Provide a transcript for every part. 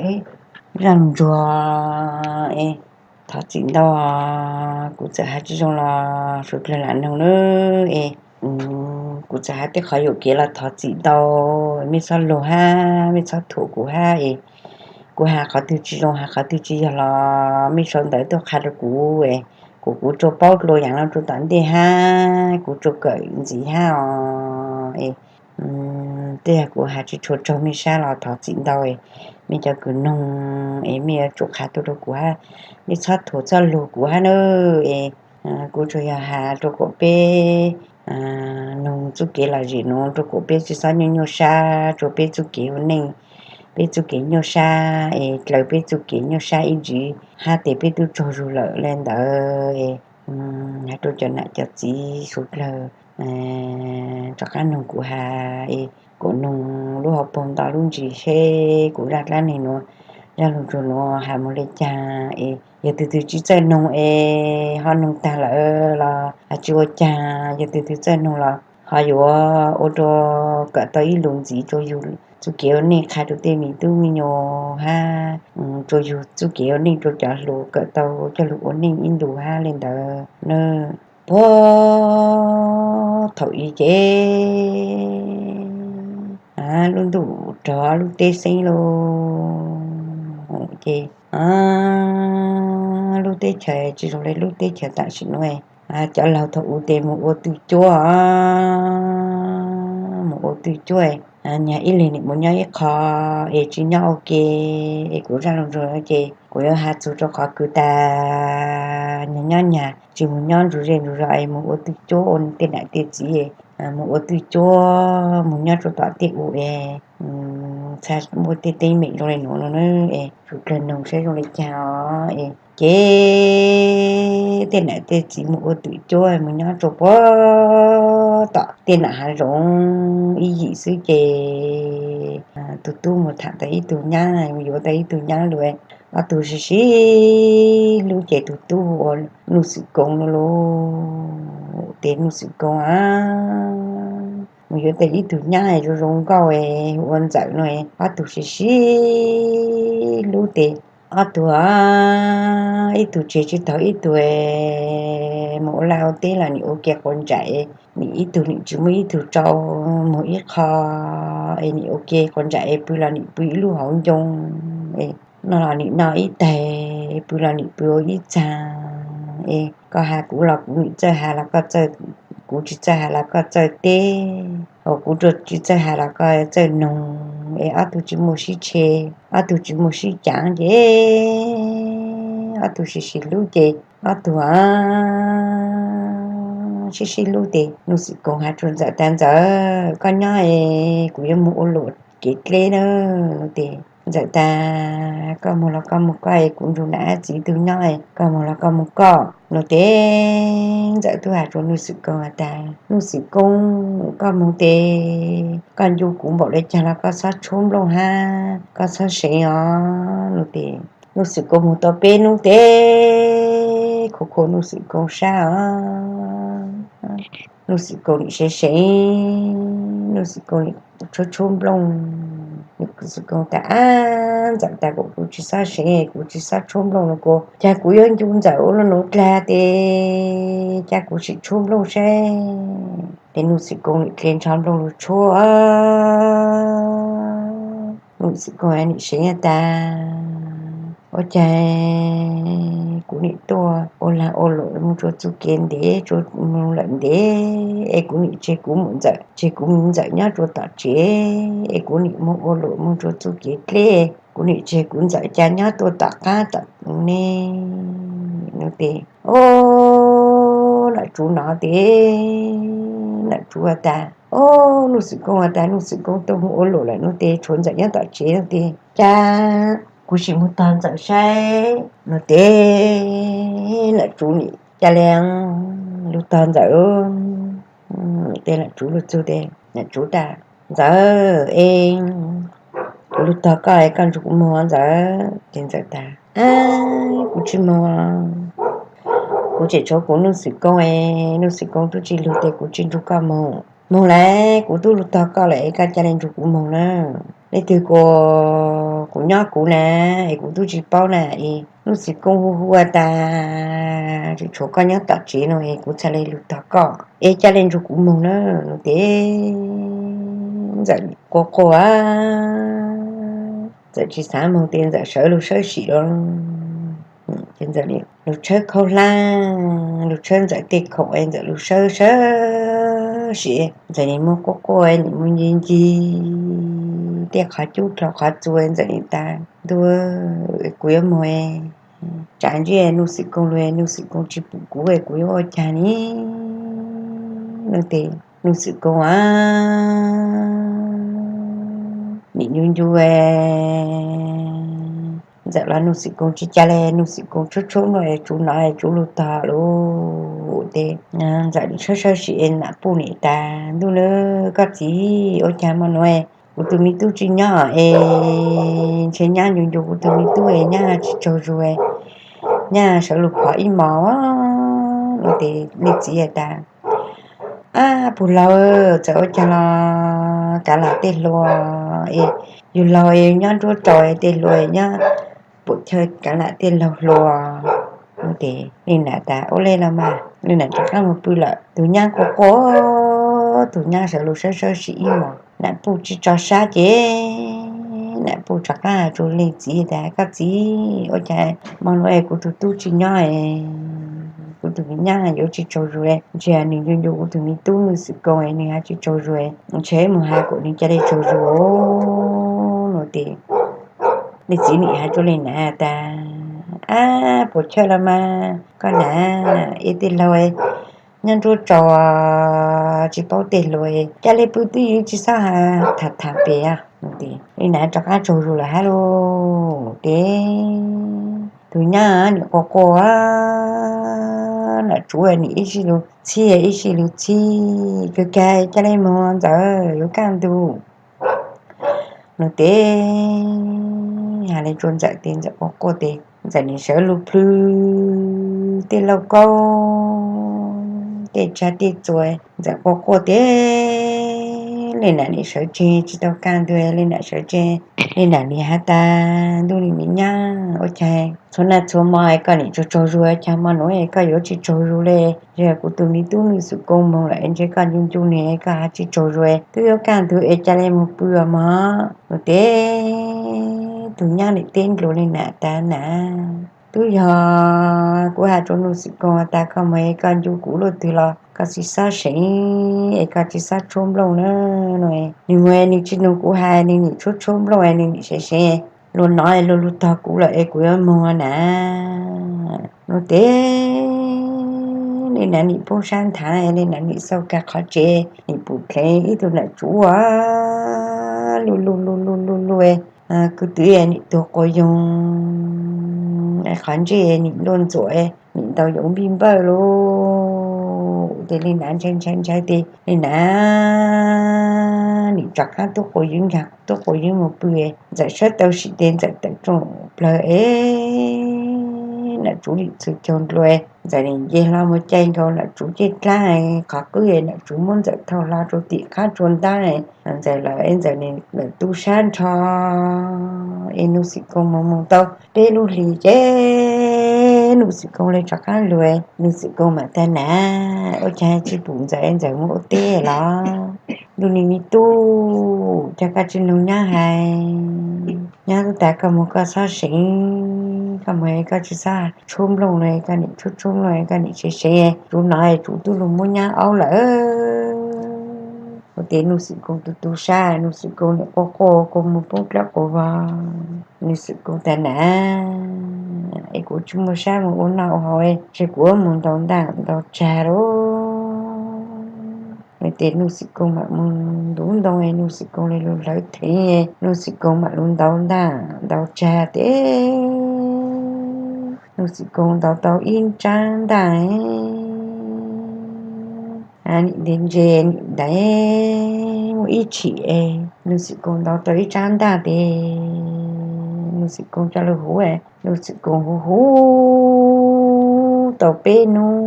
Zaj lus ntsuag es, thov txim ntau, kuv txawm has tsis zoo los suav dlawg lam noog nawb es. Kuv txawm has tej qhov yuam kev los thov txim ntau, mej txhob luag hab mej txhob thuam kuv hab es. Kuv has qhov twg tsis zoo has qhov twg tsis yog los mej sau ntawv tuaj qha rau kuv es, kuv kuv tsuas paub dlua yaam no rua tom ntej hab kuv tsuas kawm ntxiv hab os es. Tej yog kuv has tsis tshua raug mej sab los thov txim ntau es. Mej cov kws noog es mej yuav tsum qha tuaj rau kuv hab, mej txhob thuam txhob luag kuv hab nawb es. Kuv tsuas yog has rua kuas peb noog txuj kev lom zem nuav rua kuas peb tsi xob nyuaj nyuaj sab rua peb txuj kev ua neej, peb txuj kev nyuaj sab es dlaws peb txuj kev nyuaj sab ib ntsis hab tes peb tub tsaug zug lawm le ntawd es. Has rua cov nam cov txiv suav dlawg rov qab noog kuv has es, kuas noog lub hauv paug nto lub ntsis seb kuv zaj dlaab neeg nuav, zaj lug ntsuag nuav has moog le caag es. Yog tug twg tsi txawj noog es ho noog taag lawm los has tsi ua caag, yog tug twg txawj noog los ho yuav ua rua kawm tau ib lus ntxiv rua yug txuj kev ua neej, qha rua tej miv tub miv nyuas hab rua yug txuj kev ua neej, rua cov hluas kawm tau coj lug ua neej ib ntus hab le ntawd na. Puag thaum i ces lub ntuj rov lub teb xeeb lug ces lub teb chaws tsi zoo le lub teb chaws tam sim nuav. Cov laug thaum u tes moog ua tw cuab, moog ua tw cuab, nyag ib leeg nim moog nyob ib qho es tsi nyob ua ke. Es kuv zaj lug ntsuag ces kuv yuav has txug rua qhov kws tas nyag nyob nyag tsi moog nyob ntsug zej ntsug zos es moog ua tw cuab ua tej nam tej txiv, moog ua tw cuab moog nyob rua tom tej u es txhaj muaj tej teeb meem zoo le nuav no na. Es suav dlawg noog saib zoo le caag os es. Ces tej nam tej txiv moog ua tw cuab moog nyob rua puag tom tej nam hav zoov ib yim xwb ces tug tub moog tham tau ib tug nyaab, moog yuav tau ib tug nyaab lug. Ob tug sib sib hlub ces tug tub hu ua Nuj Xwm Koo lug lug. Tes Nuj Xwm Koo a, moog yuav tau ib tug nyaab zoo zoo nkauj hu ua Ntxawm no. Ob tug sib sib hlub tes ob tug, ib tug tseg tsi taug ib tug, moog ua laj ua teb los nim ua ke quas ntsam, nim ib tug nim tsi muaj ib tug tsau, moog ib qho es nim ua ke quas ntsam es pw los nim pw ib lub hauv ncoo, noj los nim noj ib taig, pw los nim pw ua ib txaag. Es koj has kuv los kuv nim txawj has los koj txawj, kuv tsi txawj has los koj txawj teb, kuv tsi txawj has los koj txawj noog. Es ob tug tsi muaj sib tseg, ob tug tsi muaj sib caav ces ob tug sib sib hlub ces ob tug sib sib hlub tes Nuj Xwm Koo has rua Ntxawm tas, Ntxawm, koj nyob es kuv yuav moog ua luam kev dleb na. Tes Ntxawm tas, koj moog los koj moog koj es kuv nrug nam txiv tug nyob, koj moog los koj moog koj no. Tes Ntxawm tub has rua Nuj Xwm Koo tas, Nuj Xwm Koo, koj moog tes koj ncu kuv npaum le caag los koj txhob tshuab nplooj hab koj txhob seev os no. Tes Nuj Xwm Koo moog tau peb nub tes khuv khuv Nuj Xwm Koo sab os. Nuj Xwm Koo nim seev seev, Nuj Xwm Koo nim tshuab tshuab nplooj. Nuj Xwm Koo tas, ab, Ntxawm tas kuas kuv tsi xob seev, kuv tsi xob tshuab nplooj no kuas caag kuv yuav ncu Ntxawm ua luaj nuav dlaag tes caag kuv sim tshuab nplooj saib. Tes Nuj Xwm Koo nim dle ntsho nplooj lug tshuab. Nuj Xwm Koo nim seev tas, ua caag kuv nim tuaj ua lag ua luam moog rua txuj kev ntev, moog lawm ntev es kuv nim tseg kuv mum Ntxawm, tseg kuv mum Ntxawm nyob rua tom tsev es kuv nim moog ua luam moog rua txuj kev dleb, kuv nim tseg kuv Ntxawm ca nyob tuaj tom qaab tom ne no. Tes, o, nam tsuv no tes nam tsuv has tas, o, Nuj Xwm Koo has tas Nuj Xwm Koo tuaj moog ua luam lawm no tes tshuav Ntxawm nyob tom tsev no tes ca kuv sim moog tog Ntxawm saib no. Tes nam tsuv nim ca le lug tog Ntxawm. Tes nam tsuv lug txug tes nam tsuv tas, Ntxawm, es kuv lug tog koj es koj nrug kuv moog Ntxawm. Tes Ntxawm tas, ab, kuv tsi moog, kuv tseem tshuav kuv Nuj Xwm Koo es Nuj Xwm Koo tub tsi lug tes kuv tsi nrug koj moog. Moog lawm, kuv tub lug tog koj lawm es koj ca le nrug kuv moog nawb. Leej twg kuas kuv nyob kuv na, es kuv twb tsis paub na. Es Nuj Xwm Koo hu hu tas, tseem tshuav koj nyob tom tsev no es kuv txhaj le lug tog koj es ca le nrug kuv moog na. Nuj tes Ntxawm quaj quaj, Ntxawm tsis xav moog tes Ntxawm sawv lug sawb sim los. Ntxawm lug tshawb khaub hlab, lug tshawb Ntxawm tej khoom es Ntxawm lug sawb sawb sim. Ntxawm nim muaj quaj quaj, nim muaj ncig ncig tej qhov cub dlhau qhov txua. Ntxawm nim tas, Ntuj, kuv yuav moog, tsav ntsej Nuj Xwm Koo lug, Nuj Xwm Koo tsis pum kuv, kuv yuav ua caag ne? Nuj tes Nuj Xwm Koo a, nim ncu ncu Ntxawm los Nuj Xwm Koo tsis ca le, Nuj Xwm Koo tshuab tshuab nploo, tsuv nov tsuv lug tog lug tes Ntxawm nim sawb sawb sim es Nam Puj nim tas, Ntuj, koj txiv, ua caag mo nuav, kuv tug me tub tsis nyob es ntshe nyab ncu ncu kuv tug me tub es nyab tsis tsaug zug, nyab sawv lug phov ib mos. Nuj tes leej txiv tas, Ab, puj laug, txawm ua caag los kav lam tej hlua es yug laug es nyob nruab rau tej hlua nyob puam chawj kav lam tej laug hlua. Nuj tes leej nam tas, Ua le los mas. Leej nam rov qaab moog pw lawm. Tug nyab quaj quaj, tug nyab sawv lug sawb sawb sim ib mos. Nam Puj tsis tso sab ces Nam Puj rov qaab has rua leej txiv tas, Koj txiv, ua caag mo nuav es kuv tug tub tsis nyob, kuv tug me nyab yuav tsis tsaug zug, ntshe nwg ncu ncu kuv tug me tub Nuj Xwm Koo, nwg has tsis tsaug zug, ntshe moog has kuas nwg ca le tsaug zug. Nuj tes leej txiv nim has rua leej nam tas, Ab, puam chawj los mas koj nam, es tej laug nyob nruab rau tsis paub tej hlua, ca le pw twb ywv tsis xob has tham tham pem. Leej nam rov qaab tsaug zug lawm hab lug tes tug nyab nim quaj quaj, nam tsuv nim ib sij lug txhib ib sij lug txhib, Kawg kag ca le moog Ntxawm, yuav kaj ntug. Nuj tes has le rua Ntxawm tes Ntxawm quaj quaj tes Ntxawm nim sawv lug plhws tej lauj kaub tej tsag tej txua. Ntxawm quaj quaj tes leej nam nim sawv tseg tsis tau kaj ntug, leej nam sawv tseg. Leej nam nim has tas, Ntuj, me nyab, ua caag txhua naj txhua mo koj nim tsaug tsaug zug, caag mo nuav koj yuav tsis tsaug zug le? Yog kuv tug me tub Nuj Xwm Koo moog lawm ntshe koj ncu ncu nwg koj has tsis tsaug zug, twb yuav kaj ntug es ca le moog pw os mog. Nuj tes tug nyab nim teb nrug leej nam tas, Nam, twb yog kuv has rua Nuj Xwm Koo tas koj moog koj ncu kuv luaj twg los koj tsis xob seev es koj tsis xob tshuab nplooj na. Nwg moog nwg tsis nug kuv has, nwg nim tshuab tshuab nplooj, nwg nim seev seev, luag nov luag lug tog kuv lawm es kuv yuav moog na. Nuj tes leej nam nim poob sab nthav, leej nam nim xauj kag qhov tsev, nim pum dlev ib tug nam tsuv luj luj luj luj luj, kwv twb nim tuag quas yoog, qhov ntsej nim luaj ntxuam, nim ntaus yoov npij npawj lug. Tes leej nam ntshai ntshai ntshai tes leej nam nim rov qaab tub quas ywb nkaag, tub quas ywb moog pw. Ntxawm sawv tau sim tes Ntxawm tawm rooj plawg es nam tsuv nim txhws caug ndlua, Ntxawm nim nce hlo moog caij nkaus nam tsuv ceej dlaab qhov qwb, nam tsuv muab Ntxawm thau hlo rua tim qab tsua ntaab. Ntxawm lawm, Ntxawm nim lawm tu sab nrho. Es Nuj Xwm Koo moog moog tau peb lub hlis ces Nuj Xwm Koo le rov qaab lug. Nuj Xwm Koo mam tas, Nam, ua caag tsis pum Ntxawm, Ntxawm moog ua teb los? Ntuj, nwg me tub, caag koj tsis nug nyab hais? Nyab tub tas koj moog koj xob seev, koj moog koj tsis xob tshuab nplooj le, koj nim tshuab tshuab nplooj, koj nim seev seev, tsuv nov tsuv tub lug muab nyab aub lawm. Ua tes Nuj Xwm Koo tu tu sab, Nuj Xwm Koo nim quaj quaj, quaj moog poob dlaab quas vog. Nuj Xwm Koo tas, Nam, es kuv tsis muaj sab moog ua noj ua haus, ntshe kuv moog ntaus ntaaj ntaus tsag lawm. Tes Nuj Xwm Koo mam moog ntuv ntoo, Nuj Xwm Koo le lug hlawv theev, Nuj Xwm Koo mam lug ntaus ntaaj ntaus tsag tes Nuj Xwm Koo ntaus tau ib tsaab ntaaj nim nte ntse nim ntaiv muaj ib tshim es Nuj Xwm Koo ntaus tau ib tsaab ntaaj tes Nuj Xwm Koo coj lug huv, Nuj Xwm Koo huv huv tau peb nub.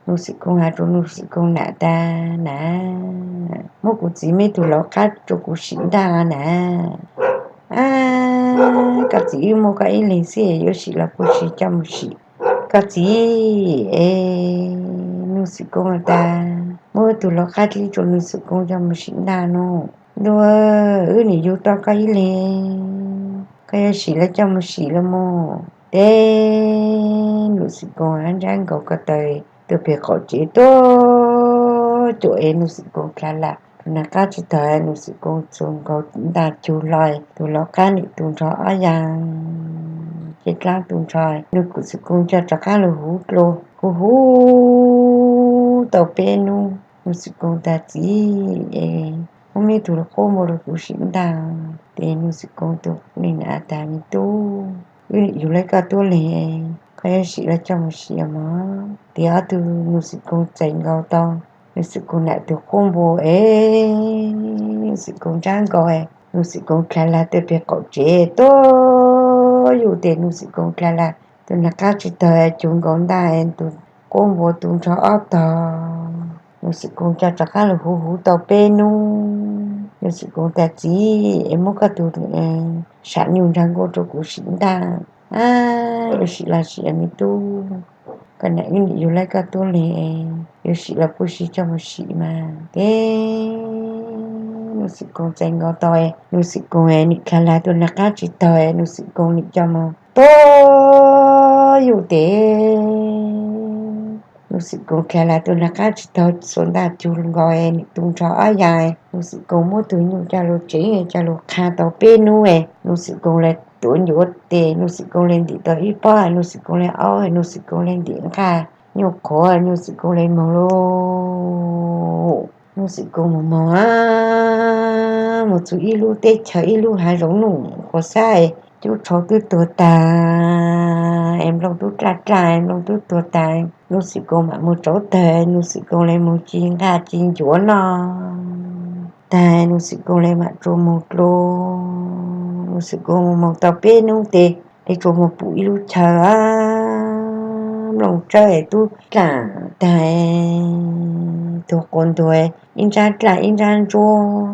Nuj Xwm Koo has rua Nuj Xwm Koo nam tas, Nam, Muab kuv txiv muaj ib tug lau qab rau kuv sim ntaj na. Ab, koj txiv wb muaj koj ib leeg xwb yuav sim los kuv sim coj mus sim. Koj txiv, es Nuj Xwm Koo tas, muab tus lau qab dib rau Nuj Xwm Koo coj mus sim ntaj no. Ntuj, wb nim yug tau koj ib leeg, koj yuav sim los coj mus sim los mus. Ces Nuj Xwm Koo ntsab nkaus ko taw tuaj pem qaum tsev tuaj cuam es Nuj Xwm Koo dlha las tus nag qab tsis tawg. Nuj Xwm Koo txuas nkaus ntaj cug hlo, tus lau qab nim tu nrho ob yas, ces dlaab tu nrho. Nuj Xwm Koo coj rov qab lug huv dlua, huv huv tau peb nub, Nuj Xwm Koo tas, txiv, es muab meb tug quab npua rau kuv sim ntaj. Ces Nuj Xwm Koo tus naj tas, me tub, wb yug lawv koj tuab leeg, koj yuav sim los coj mus sim mog. Ces ob tug Nuj Xwm Koo txais nkaus tau Nuj Xwm Koo nam tus quab npua es Nuj Xwm Koo ntsab nkaus, Nuj Xwm Koo dlha las tuaj pem qaum tsev tuaj yug ces Nuj Xwm Koo dlha las tus nag qab tsis tawg cug nkaus ntaj, tus quab npua tu nrho ob tog. Nuj Xwm Koo coj rov qab lug huv huv tau peb nub, Nuj Xwm Koo tas, txiv, es muab koj tus sam nyuj ntsag nkuaj rau kuv sim ntaj. Ab, yuav sim los sim, me tub, koj nam wb nim yug lawv koj tuab leeg, yuav sim los kuv sim coj mus sim mas. Ces Nuj Xwm Koo txais nkaus tau, Nuj Xwm Koo nim dlha las tus nag qab tsis tawg, Nuj Xwm Koo nim coj mus tuaj yug ces Nuj Xwm Koo dlha las tus nag qab tsis tawg xuas ntaj cug nkaus nim tu nrho ob yas. Nuj Xwm Koo muab tus nyuj coj lug tsev coj lug qha tau peb nub es Nuj Xwm Koo le tuav ncuav tes, Nuj Xwm Koo le ntim tau ib pob, Nuj Xwm Koo le aub, Nuj Xwm Koo le ntim nqaj nyuj qhuav, Nuj Xwm Koo le moog lug. Nuj Xwm Koo moog moog, moog txug ib lub teb chaws ib lub hav zoov nuj quas xab, cub tshau twb tuag tag es nplooj tub dlaj dlaj, nplooj tub tuag tag. Nuj Xwm Koo mam moog tsauv tawg, Nuj Xwm Koo le moog ci nqaj ci ncuav noj tag, Nuj Xwm Koo le mam tsuas moog dlua. Nuj Xwm Koo moog moog tau peb nub tes le tsuas moog pum ib lub chaw nplooj tsawb tub dlaj tag, tuag quas ntuag, ib ntsab dlaj ib ntsab ntsuab.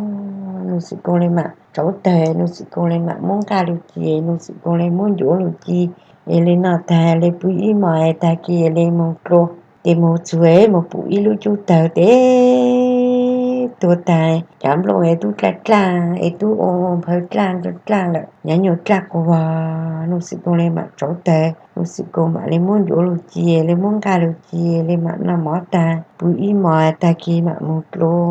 Nuj Xwm Koo le mam tsauv tawg, Nuj Xwm Koo le mam muab nqaj lug ci, Nuj Xwm Koo le muab ncuav lug ci es le noj tag le pw ib mos, tag kis le moog dlua. Ces moog txug moog pum ib lub cub tawg tes tuag tag, cov nplooj es tub dlaj dlaj es tub ua nphaw dlaj dlaj lawm, nyav nyuag dlaj quas vog. Nuj Xwm Koo le mam tsauv tawg, Nuj Xwm Koo mam le muab ncuav lug ci, le muab nqaj lug ci, le mam noj mov tag pw ib mos, tag kis mam moog dlua.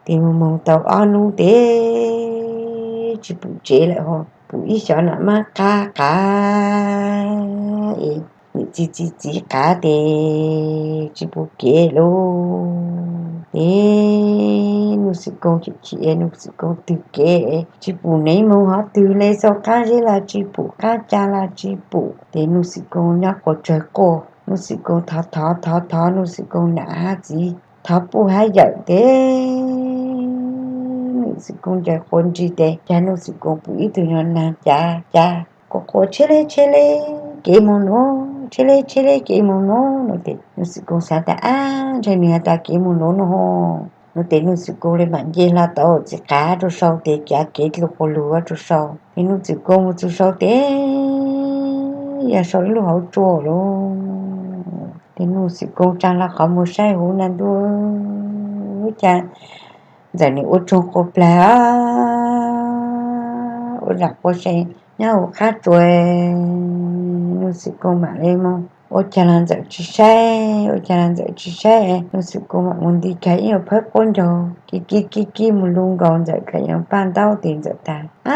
Ces moog moog tau ob nub tes tsis pum tsev lawm ho, pum ib xyoos nam mab qab qav es nim txi txi txiv qav tes tsis pum kev lug. Ces Nuj Xwm Koo chim chim, Nuj Xwm Koo twg kev tsis pum nev moog hov twg le, xauv qab zeb los tsis pum, qab ca los tsis pum. Ces Nuj Xwm Koo nyob quas tsawg quaj, Nuj Xwm Koo thov thov thov thov, Nuj Xwm Koo nam hab txiv, thov puj hab yawm tes Nuj Xwm Koo ncaws quas nrig tes cas Nuj Xwm Koo pum ib tug nyuag naag cav cav quas quas, tsheb le tsheb le, kev moog nuav, tsheb le tsheb le, kev moog nuav no. Ces Nuj Xwm Koo xav tas, ab, ntshe nwg has tas kev moog nuav no. No ces Nuj Xwm Koo le mam nce hlo tau txiv qav rua sau tes cav kev dlug quas lug rua sau. Ces Nuj Xwm Koo moog txug sau tes yog sau ib lub hauv tsua lawm. Ces Nuj Xwm Koo tsaa hlo qhov muag saib huv na, ntuj, ua cas Ntxawm nwg ua tsaug quas plag, ua zam quas see nyob huv qab tsua. Nuj Xwm Koo mam le moog, ua cas los Ntxawm tsis saib, ua cas los Ntxawm tsis saib. Nuj Xwm Koo mam moog nti kag ib nyuag phawb quab ncaug, kis kis kis kis moog lug nkaus Ntxawm dlaim nyuag paj ntaub tes Ntxawm tas, ab,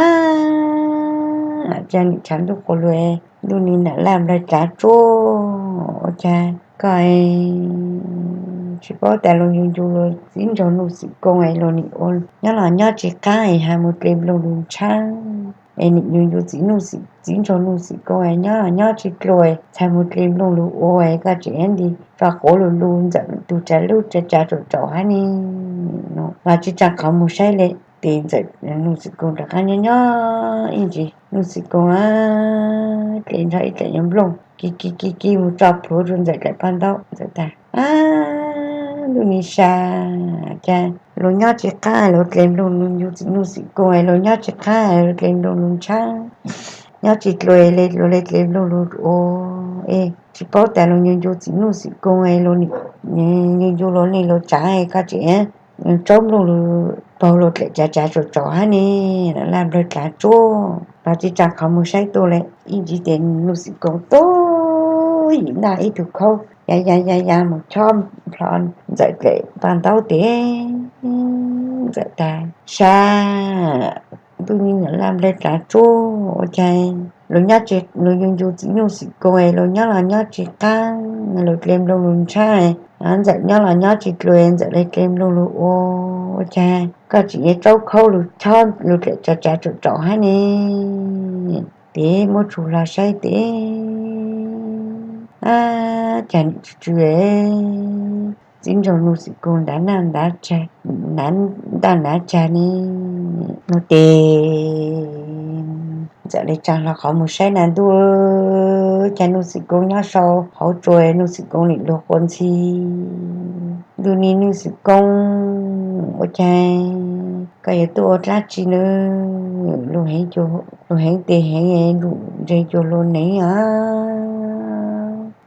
ua cas nwg tshav ntuj quas lug, ntuj nwg nam laj nplaig tsav tsuag, ua cas koj tsis paub tas lug ncu ncu lug txiv nraug Nuj Xwm Koo es lug nim ua nyob los nyob tsis qab es has moog dle nplooj lug ntshaab, es nim ncu ncu txiv nraug Nuj Xwm Koo es nyob los nyob tsis dlua, txhaj moog dle nplooj lug ua, koj tseem nti tso quav lug lug Ntxawm tug tsav lub tsav tsav tsaum tsaum hab ne. Los tsis tsaa qhov muag saib le. Tes Ntxawm, Nuj Xwm Koo rov qab nyob nyob ib ntsis, Nuj Xwm Koo dle nrho ib dlaim nyuag nplooj kis kis kis kis moog tso plhuav rua Ntxawm dlaim paj ntaub. Ntxawm tas, ab, ntuj nwg sa, cas Luag nyob tsis qab luag dle nplooj lug ncu txiv Nuj Xim Koos, luag nyob tsis qab luag dle nplooj lug ntshab, nyob tsis dlua luag le dle nplooj lug ua, es tsis paub tas luag ncu ncu txiv Nuj Xim Koos, luag ncu ncu luag neej luag tsav, koj tsis tsaub nplooj lug paug luag dlaim tsav tsav tsaum tsaum hab ne, laj nplawg dlav tsuag, los tsis tsaa qhov muag saib tuaj le. Ib ntsis tes Nuj Xim Koos tub yim ntaj ib tug khaub ya ya ya ya mus chob plho Ntxawm dlaim paj ntaub tes Ntxawm tas, sab, ntuj ni na laj nplawg dlav tsuag ua cas luag nyob tsis, luag ncu ncu txiv Nuj Xim Koos, luag nyob los nyob tsis qab, luag dle nplooj lug ntshab, Ntxawm nyob los nyob tsis dlua Ntxawm le dle nplooj lug ua, ua cas koj tsis yuav tsaub khaub lug chob luag dlaim tsav tsav tsaum tsaum hab ne, tes muab tshua hlo saib tes, ab, cas nim tsw tsw, txib nraug Nuj Xim Koos ntav naj ntav tsag, ntav ntaj ntav tsag ne, no tes Ntxawm le tsaa hlo qhov muag saib na ntuj, cas Nuj Xim Koos nyob sau hauv tsua, Nuj Xim Koos nim luag quas ntxhi, ntuj ni Nuj Xim Koos, ua cas koj yuav tuaj ua dlaab tsi na, luag heev, luag heev tes heev, nruj ntseg cuag hlua neev a,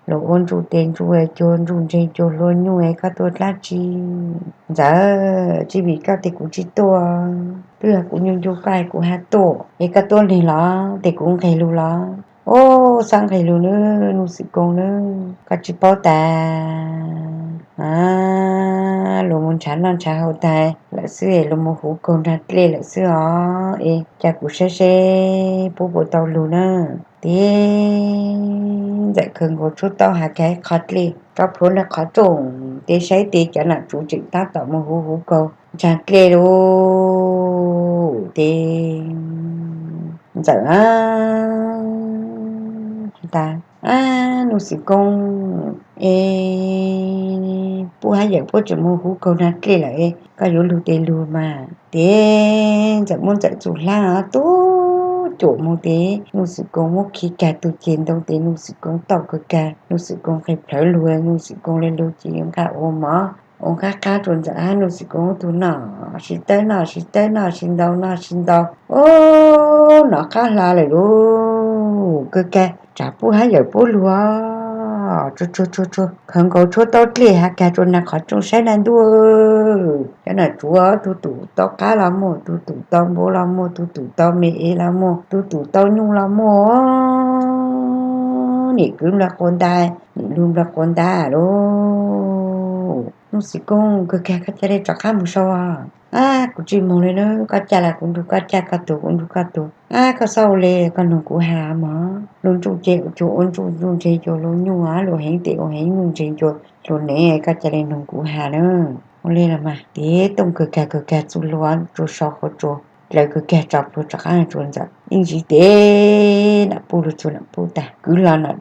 luag ua ntsuj tes ntsuj cuag, nruj ntseg cuag hlua nyuj, koj tuaj dlaab tsi? Ntxawm, tsis vim koj tes kuv tsis tuaj, twb yog kuv ncu ncu koj kuv hab tuaj, es koj tuaj lig los tes kuv nqeg lug los? Ub, txhob nqeg lug na Nuj Xim Koos na, koj tsis paub tas a, luag mus nrhav noj nrhav haus tag lawm xwb es luag mus huv kaug nraag dlej lawm xwb os, es cia kuv saib seb puab puas tau lug na. Tes Ntxawm khaws nkaus tshuab taub has kag qhov dlej, rov plhuav nraag qhov rooj, tes saib tes cov nam tsuv tseem tab tom mus huv huv kaug nraag dlej lug. Tes Ntxawm a, tas, ab, Nuj Xim Koos, es puab hab yawm puab tseem mus huv kaug nraag dlej lawm, koj yuav lug tes lug mas. Tes Ntxawm muab Ntxawm txuj hlab tub cuam moog tes Nuj Xim Koos muab khi kag tug ceg ntoo tes Nuj Xim Koos tau kawg kag, Nuj Xim Koos nqeg plhawv lug, Nuj Xim Koos le lug ces yuav nqa ua mov ua nqab qab rua Ntxawm hab Nuj Xim Koos tug noj, sib tawb noj sib tawb noj sib ntau noj sib ntau, ub, nov qab hla lawm lauj, kawg kag, tsam puab hab yawm puab lug, tsuag tsuag tsuag tsuag khaws nkaus tshuab taub dlej has kag rua nraag qhov rooj saib na ntuj, cov nam tsuv tug tum tau qab los muaj, tug tum tau npua los muaj, tug tum tau me es los muaj, tug tum tau nyuj los muaj, nim kwv nplawg quas ntav, nim lug nplawg quas ntav lauj. Nuj Xim Koos, kawg kag, koj ca le rov qab mus sau. Ab, kuv tsis moog le na, koj ca los kuv nrug koj ca, koj tuag kuv nrug koj tuag. Ab, koj txhob ua le, koj noog kuv has mog. Luag ntsuj ces cuag ua ntsuj, nruj ntseg cuag hlua nyuj, luag heev tes ua heev, nruj ntseg cuag hlua neev, koj ca le noog kuv has na. Ua le los mas. Tes Tooj kawg kag kawg kag txuj hlua rua sau qhuav tsua, dlaws kawg kag tso plhuav rov qab tsua Ntxawm. Ib ntsis tes nam puj lug txug nam puj tag, kwv hlo nam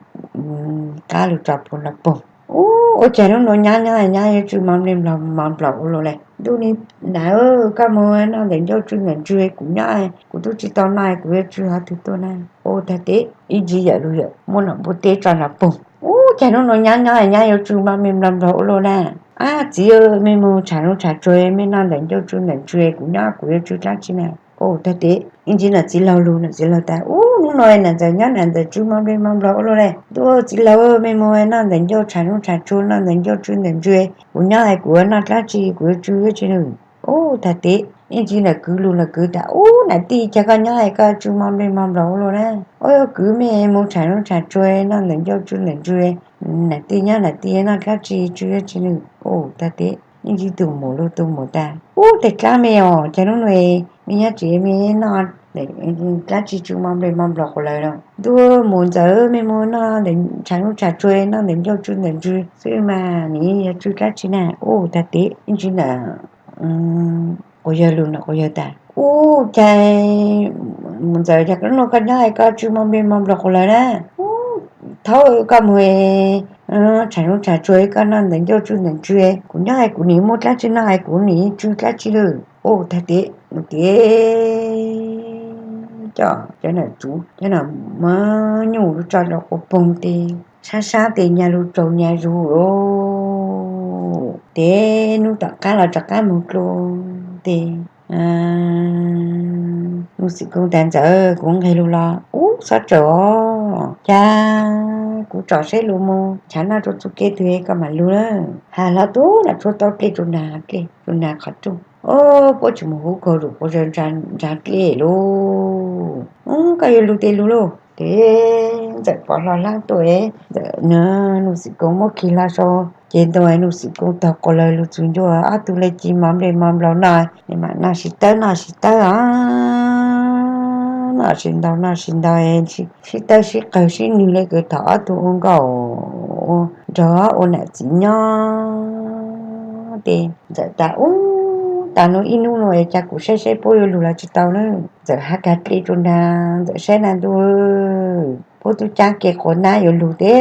qab lug tso plhuav los poog. Ub, ua cas nub nua nyab nyob nyab yuav tsw mov nplej mov nplaum ua luaj le. Ntuj ni nam, koj moog noj ntawm ncauj tsw ntawm ntsw, kuv nyob kuv tub tsis tau noj, kuv yuav tsw qhov twg tuaj na. Ub, tag tes ib ntsis yawm lug yawm muab nam puj teb tso los poog. Ub, cas nub nua nyab nyob nyab yuav tsw mov nplej mov nplaum ua luaj na. Ab, txiv, mej moog tsham zoov tsham tsuag, mej noj ntawm ncauj tsw ntawm ntsw, kuv nyob kuv yuav tsw dlaab tsi na. Ub, tag tes ib ntsis nam txiv laug lug, nam txiv laug tas, ub, nub nua nam ntxawm nyob nam ntxawm tsw mov nplej mov nplaum ua luaj le. Ntuj, txiv laug, mej moog noj ntawm ncauj tsham zoov tsham tsuag, noj ntawm ncauj tsw ntawm ntsw, kuv nyob kuv yuav noj dlaab tsi, kuv yuav tsw dlaab tsi na. Ub, tag tes ib ntsis nam kwv lug nam kwv tas, ub, nam tij, cas koj nyob koj tsw mov nplej mov nplaum ua luaj na. Ub, kwv, mej moog tsham zoov tsham tsuag, noj ntawm ncauj tsw ntawm ntsw, nam tij nyob nam tij noj dlaab tsi tsw dlaab tsi na. Ub, tag tes ib ntsis tug muam lug tug muam tas, ub, tag dlaab mej os, cas nub nua mej nyob tsev mej noj dlaab tsi tsw mov nplej mov nplaum quas lawm no. Ntuj, muam ntxawm, mej moog noj ntawm tsham zoov tsham tsuag, noj ntawm ncauj tsw ntawm ntsw xwb mas, nim yog tsw dlaab tsi na. Ub, tag tes ib ntsis nam quas yawg lug nam quas yawg tas, ub, cas muam ntxawm, cas nub nua koj nyob koj tsw mov nplej mov nplaum quas lawm na. Ub, thaub, koj moog tsham zoov tsham tsuag, koj noj ntawm ncauj tsw ntawm ntsw, kuv nyob kuv nim muaj dlaab tsi noj, kuv nim tsw dlaab tsi lawm. Ub, tag tes tes coj cov nam tsuv cov nam mov nyuj lug tso rau quas poog tes sab sab tes nyag lug tsaug nyag zug lauj. Ces hnub tom qab los rov qab mus dlua, ces Nuj Xim Koos tas, Ntxawm, kuv nqeg lug los. Ub, txhob tsaws os, cas kuv tsom seb lug mus nrhav noj rua txug kev twg koj mam lug na. Has hlo tub lam tshuab taub dlej rua nag, dlej rua nag qhov rooj. Ub, puab tsis mus huv kaug zuj quas zaws nrag dlej lug. Ub, koj yuav lug tes lug lauj. Ces Ntxawm pov hlo hlab tuaj, Ntxawm, Nuj Xim Koos muab khi hlo sau ces ntawd Nuj Xim Koos taug quas lawg lug txug ncua, ob tug le ci mov nplej mov nplaum noj, mam noj sib tawb noj sib tawb os, noj sib ntaus noj sib ntaus, sib tawb sib qawg sib nwg le kws thaum ob tug ua nkauj nraug ua nam txiv nyob. Ces Ntxawm tas, Ub, tas nuav ib hnub nuav es cas kuv saib saib puab yuav lug los tsis tau na. Ntxawm has kag dlej rua nag, Ntxawm saib na ntuj, puab tub caab ke quas nab yuav lug tes.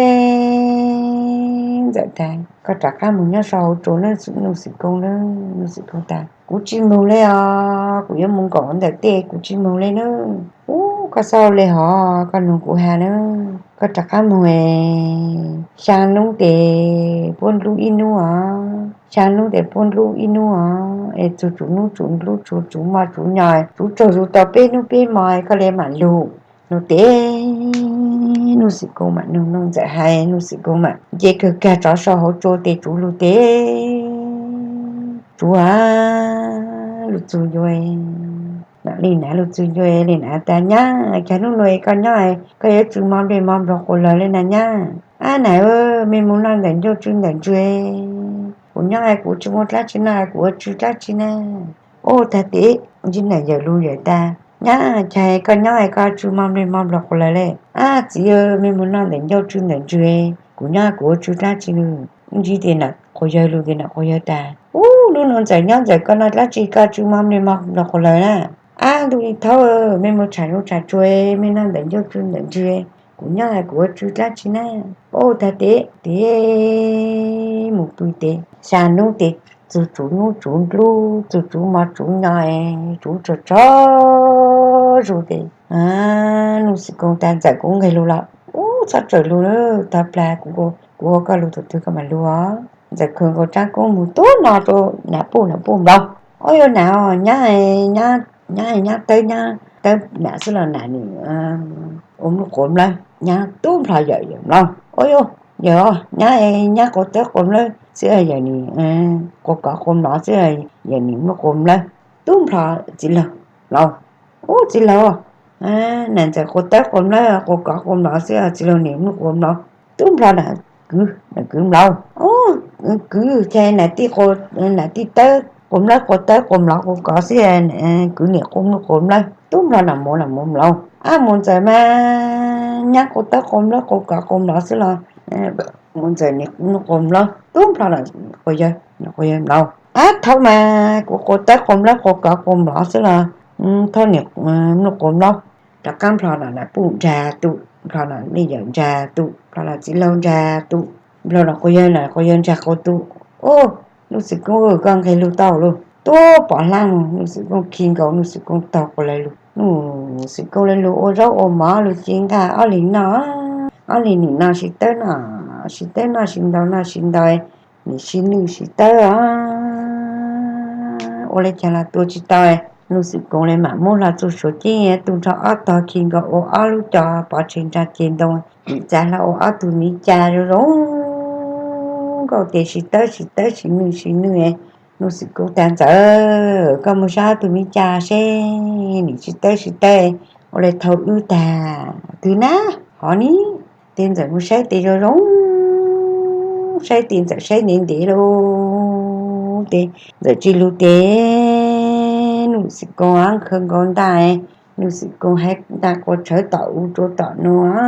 Ntxawm tas, Koj rov qab mus nyob sau hauv tsua na Nuj Xim Koos na. Nuj Xim Koos tas, Kuv tsis moog le os, kuv yuav mus nkaum ntawm tej, kuv tsis moog le na. Ub, koj xav le hov, koj noog kuv has na, koj rov qab moog es xyaa nub tes puab nrub ib nub os, xyaa nub tes puab nrub ib nub os, es txug tsuv nub tsuv nrub tsuv tsuv mov tsuv nyo, tsuv tsaug zug tau peb nub peb mov koj le mam lug. Nuav tes Nuj Xim Koos mam noog noog Ntxawm has, Nuj Xim Koos mam nce kawg kag rov sau hauv tsua tes tsuv lug tes. Tsuv a, lug txug ncua, nam li nav lug txug ncua li nav tas, Nyab, cas nub nuav koj nyob koj yuav tsw mov nplej mov nplaum quas lawg le na nyab. Ab nam, mej moog noj ntawm ncauj tsw ntawm ntsw, kuv nyob kuv tsis muaj dlaab tsi noj kuv ua tsw dlaab tsi na. Ub, tag tes ntsib nam yawm lug yawm tas, Nyab, cas koj nyob koj tsw mov nplej mov nplaum quas lawg le. Ab txiv, mej moog noj ntawm ncauj tsw ntawm ntsw, kuv nyob kuv ua tsw dlaab tsi. Ntsib tes nam quas yawg lug tes nam quas yawg tas, Ub, nub nuav Ntxawm nyob Ntxawm koj noj dlaab tsi koj tsw mov nplej mov nplaum quas lawg na. Ab ntuj li thaub, mej moog tsham lug tsham tsua, mej noj ntawm ncauj tsw ntawm ntsw, kuv nyob kuv ua tsw dlaab tsi na. Ub, tag tes tes mus pw tes xyaa nub tes txug tsuv nub tsuv nrub txug tsuv mov tsuv nyo, tsuv tsaug tsaug zug tes Nuj Xim Koos tas, Ntxawm, kuv nqeg lug los. Ub, txhob tsaws lug, tag plag kuv ua koj lug thaum twg koj mam lug os. Ntxawm khawg nkaus rab koob moog tuab no rua nam puj nam puj nplaum. Ub, yuav nam, nyab, nyab tawb nyab tawb nam xwb los nam nim ua nplua quav nplawg, nyab tub nplho yawm yawm nplaum. Ub, yawm, nyab, nyab quas tawb quas nplawg xwb yawm nim quas kov quas mlov xwb yawm nim nplua quav nplawg, tub nplho txiv laug nplaum. Ub, txiv laug, nam Ntxawm quas tawb quas nplawg quas kov quas mlov xwb txiv laug nim nplua quav nplov, tub nplho nam kwv nam kwv nplaum. Ub, kwv ces nam tij, nam tij tawb quas nplawg quas tawb quas mlov quas kov xwb, kwv nim quas nplawg quas nplawg, tub nplho nam muam nam muam nplaum. Ab, muam Ntxawm mas nyab quas tawb quas nplawg quas kov quas mlov xwb los muam Ntxawm nim nplua quav nplawg, tub nplho nam quas yawg nam quas yawg nplaum. Ab, thaub mas kuv quas tawb quas nplawg quas kov quas mlov xwb los thaub nim nplua quav nplawg. Rov qab nplho nam nam puj nrag tug, nplho nam nej yawm nrag tug, nplho nam txiv laug nrag tug, nplho nam quas yawg nam quas yawg nrag quas tug. Ub, Nuj Xim Koos, koj nqeg lug tau lug. Tuab pov hlab moog, Nuj Xim Koos khi nkaus, Nuj Xim Koos taug quas lawg lug. Nuj Xim Koos le lug ua zaub ua mov lug ci nqaj ob leeg noj, ob leeg nim noj sib tawb noj sib tawb, noj sib ntaus noj sib ntaus, nim sib nwj sib tawb os. Ua le caag los tua tsis tau, Nuj Xim Koos le mam muab hlo txuj suav ceeb tu nrho ob tog khi nkaus ua ob lub co pov tseg nraag ceg ntoo, nim txav hlo ua ob tug miv ca zoo zoo nkauj tes sib tawb sib tawb sib nwj sib nwj. Nuj Xim Koos tas, Ntxawm, koj moog saib ob tug miv ca seb nim sib tawb sib tawb ua le thau wb tag twg na, hov ni. Tes Ntxawm moog saib tes zoo zoo, saib tes Ntxawm saib ntev ntev lug tes Ntxawm tsis lug tes Nuj Xim Koos khawg nkaus ntaj, Nuj Xim Koos hais ntaj quas tshawv tom u rua tom nuav.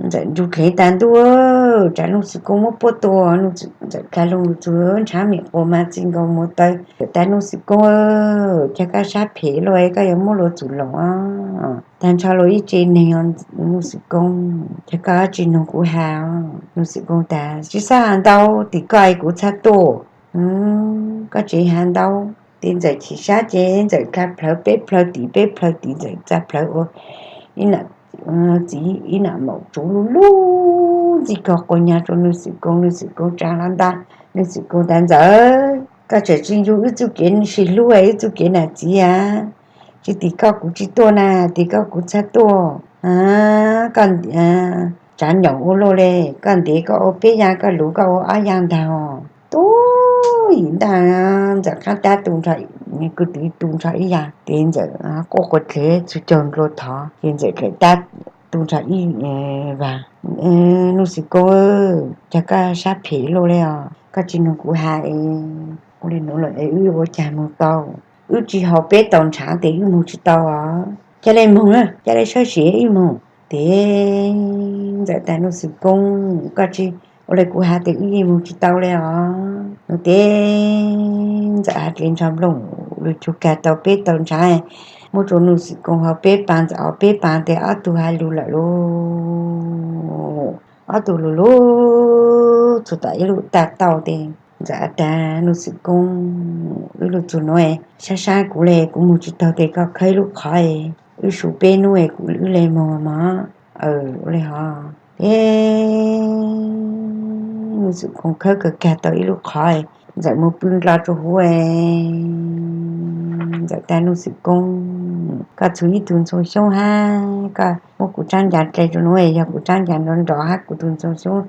Ntxawm nrug dlev tas, Ntuj, tsam Nuj Xim Koos muab puab tua, Ntxawm dlaag lug txug nrhav mem quas mas txij nkaus muag taw tas, Nuj Xim Koos, cas koj sab phem luaj, koj yuav muab luag txum loos tag nrho luag ib tse neeg. Nuj Xim Koos, cas koj tsis noog kuv has? Nuj Xim Koos tas, Tsis xaav has ntau, tim koj kuv txhaj tuaj. Koj tseem has ntau. Tes Ntxawm chim sab ces Ntxawm dlaag plhawv peb plhaw tim peb plhaw tim, Ntxawm txav plhawv ua txiv ib nam maum tsuv lug lug ntxig kog quas nyag rau Nuj Xwm Koos. Nuj Xwm Koos tsa hlo ntaj, Nuj Xwm Koos tas, Ntxawm, koj tseem tsis ncu wb txuj kev sib hlub, wb txuj kev nam txiv a? Tsis tim koj kuv tsis tuaj na, tim koj kuv txhaj tuaj. Koj tsav nyaum ua luaj li, koj ntev koj ua peb yav, koj luv koj ua ob yav ntag. Tub yim ntaj, Ntxawm qab tab tu nrho, kwv tw tu nrho ib yam, ces Ntxawm quaj quas dlev txhua caug nplua thov, ces Ntxawm dlev tab tu nrho ib vas. Nuj Xwm Koos, cas koj sab phem luaj li os? Koj tsis nug kuv has es ua li nuav lawm es wb ua cas moog tau? Wb tsis haus peb taus ntshav tes wb moog tsis tau os. Ca le moog, ca le sawb sim wb moog. Ces Ntxawm tas, Nuj Xwm Koos, koj tsis ua li kuv has tes wb yeej moog tsis tau li os. Nuav tes Ntxawm has dlev nrog nplooj, lug cug kag tau peb taus ntshav, muab rua Nuj Xwm Koos haus peb paas, Ntxawm haus peb paas tes ob tug has lug lawm lauj. Ob tug lug lug txug tom ib lub tag tauj tes Ntxawm tas, Nuj Xwm Koos, wb lug txug nuav, sab sab kuv le, kuv moog tsis taug tes koj khawb ib lub qhov, wb su peb nub es kuv wb le moog mog. Ua le hov. Ces Nuj Xwm Koos khawb kawg kag tau ib lub qhov, Ntxawm moog pw ndlo rua huv. Ntxawm tas, Nuj Xwm Koos, koj txhua ib tug ntxhoo xyoob hab, koj muab kuv tsab ncas dle rua nuav, yog kuv tsab ncas nrov nrov hab kuv tug ntxhoo xyoob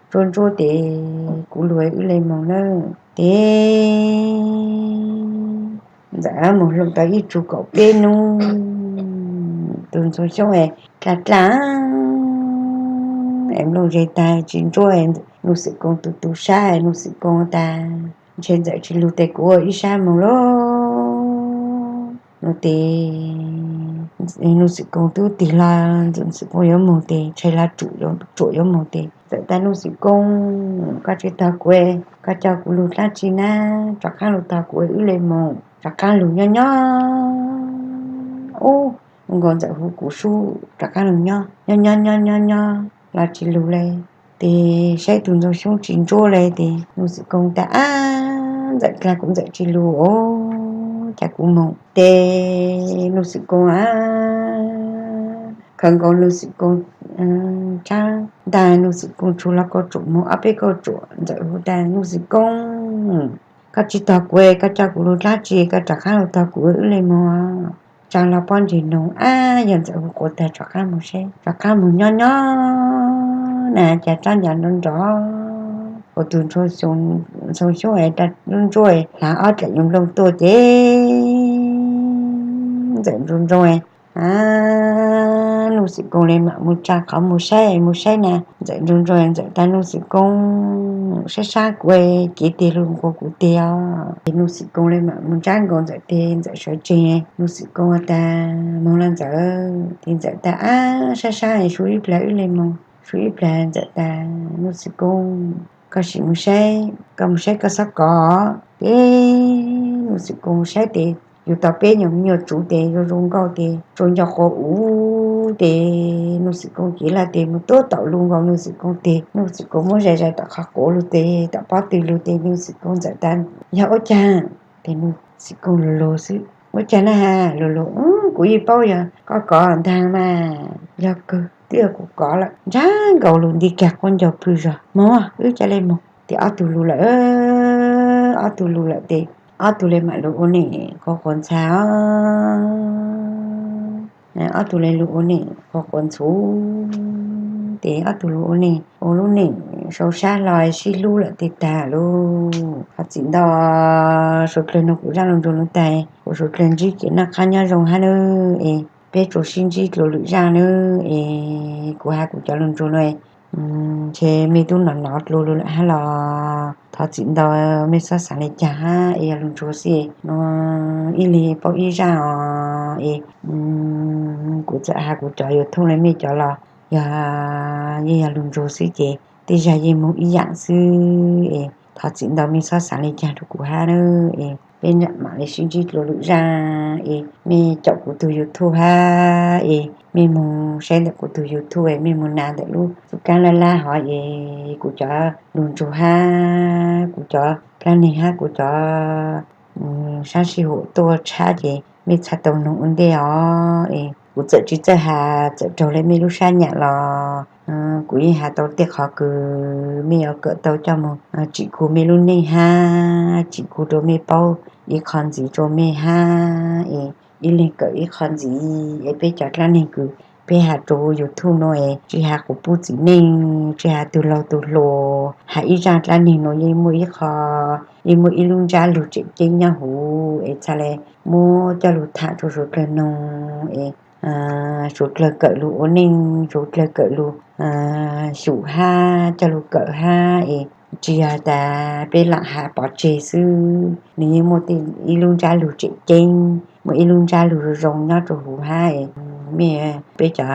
ntsuab ntsuab tes kuv lug wb le moog nawb. Ces Ntxawm moog hloov tau ib tsug kaum peb nub, tug ntxhoo xyoob dlaj dlaj es nplooj zeb tag tsis ntsuab, Nuj Xwm Koos tu tu sab, Nuj Xwm Koos tas, ntshe Ntxawm tsis lug tes kuv ua ib sab moog lauj. Nuav tes Nuj Xwm Koos tub tig hlo, Nuj Xwm Koos yuav moog tes ntshe hlo ruam yuav moog tes Ntxawm tas, Nuj Xwm Koos, koj tsis tog kuv, koj coj kuv lug dlaab tsi na? Rov qaab lug tog kuv wb le moog. Rov qaab lug nyob nyob, ub, nkaus Ntxawm hu kuv sub, rov qaab lug nyob nyob nyob nyob nyob nyob los tsis lug le. Ces saib tug ntxhoo xyoob tsis ntsuab le ces Nuj Xwm Koos tas, ab, Ntxawm dlaag kuv Ntxawm tsis lug os, cas kuv moog. Ces Nuj Xwm Koos a, khaws nkaus Nuj Xwm Koos tsab ntaj, Nuj Xwm Koos tshuav hlo kauj ruam moog ob peb kauj ruam. Ntxawm hu tas, Nuj Xwm Koos, koj tsis tog kuv, koj coj kuv lug dlaab tsi, koj rov qaab lug tog kuv wb le moog. Tsaa hlo pob ntseg noog, ab, yog Ntxawm hu quas tag rov qaab moog seb. Rov qaab moog nyob nyob na cas tsab ncas nrov nrov, ua tug ntxhoo xyoob es dlaj lub ntsuab hlaav ob dlaim yuav nplooj tuaj ces Ntxawm ntsoo ntsoo, a, Nuj Xwm Koos le mam moog tsaa qhov moog saib moog saib na. Ntxawm ntsoo ntsoo, Ntxawm tas, Nuj Xwm Koos, sab sab kuv, kev tig lug nkaus kuv tes os. Ces Nuj Xwm Koos le mam moog ntsab nkaus Ntxawm tes, Ntxawm sawv tsees. Nuj Xwm Koos tas, moog los Ntxawm. Ces Ntxawm tas, ab, sab sab, su ib plag wb le moog. Su ib plag Ntxawm tas, Nuj Xwm Koos, koj sim moog saib, koj moog saib koj xob kov. Ces Nuj Xwm Koos saib tes yug tau peb nyuas me nyuam tsuv tes zoo zoo nkauj tes tsuas nco quas uv tes Nuj Xwm Koos kev laj tes moog tuab tom lug nkaus Nuj Xwm Koos tes. Nuj Xwm Koos muab zais zais tom qhov quav lug tes tom pob tw lug tes Nuj Xwm Koos ntxawm tas, yog ua caag? Tes Nuj Xwm Koos lug lug xwb, ua caag na has? Lug lug, kuv yeej paub yog koj kov ntaag mas. Yog kawg, twb yog kuv kov lawm. Ntsab nkaus lug nti kag quab ncaug plwg zog, moog wb ca le moog. Tes ob tug lug lawm, ob tug lug lawm tes ob tug le mam lug ua neej quas quas ntxhua os. Ob tug le lug ua neej quas quas ntxhua tes ob tug lug ua neej ua lub neej sau sab hlo sib hlub lawm tes tag lauj. Thov txim ntau, suav dlawg nug kuv zaj lug ntsug nuav tag, kuv suav dlawg ntsib kev noj qab nyob zoo hab nawb es peb tsuas sib ntsib dlua lwm zaj nawb es kuv has kuv cov lug ntsug nuav ntshe mej tub nov nov dlua lug lawm hab los thov txim ntau, mej xob xaav le caag hab es yog lug ntsug xwb. Nuav ib leeg paub ib zaj os es kuv txawm has kuv cov YouTube le mej cov los yog yeej yog lug ntsug xwb ces tej zag yeej moog ib yaam xwb es thov txim ntau, mej xob xaav le caag rua kuv hab nawb es peb mam le sib ntsib dlua lwm zaj es mej caum kuv tug YouTube hab es mej moog saib ntawm kuv tug YouTube es mej moog nas ntawm lub txuj kaab laj laj hov es kuv cov lug ntsug hab kuv cov dlaab neeg hab kuv cov sab sib hum tuaj tshab ces mej txhaj tau noog ua ntej os es kuv txawm tsis txawj has txawm raug le mej lub sab nyam los Kuv yeej has tau tej qhov kws mej yuav kawm tau coj moog tsim kug mej lub neej hab tsim kug rua mej paub ib qho ntxiv rua mej hab es ib leeg kawm ib qho ntxiv es peb cov dlaab neeg kws peb has rua YouTube nuav es tsi has quas puj txiv neej, tsi has tug laug tug hluas, has ib zaaj dlaab neeg nuav yeej muaj ib qho, yeej muaj ib lub ntsab lug tseem ceeb nyob huv es txhad le muab coj lug tham rua suav dlawg noog es suav dlawg kawm lug ua neej, suav dlawg kawm lug xyum hab coj lug kawm hab es tsi yog tas peb laam has pov tseg xwb, nwg yeej muaj ib lub ntsab lug tseem ceeb, muaj ib lub ntsab lug zoo zoo nyob rua huv hab es mej, peb cov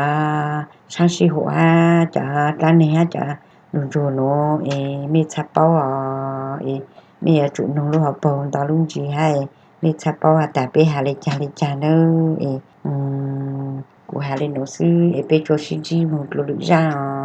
saab sib huam hab cov dlaab neeg hab cov lug ntsuag nuav es mej txhad paub os es mej yuav tsum noog lub hauv paug nto lub ntsis hab es mej txhad paub has tas peb has le caag le caag nawb es kuv has le nuav xwb es peb tsua sib ntsib moog dlua lwm zaaj os.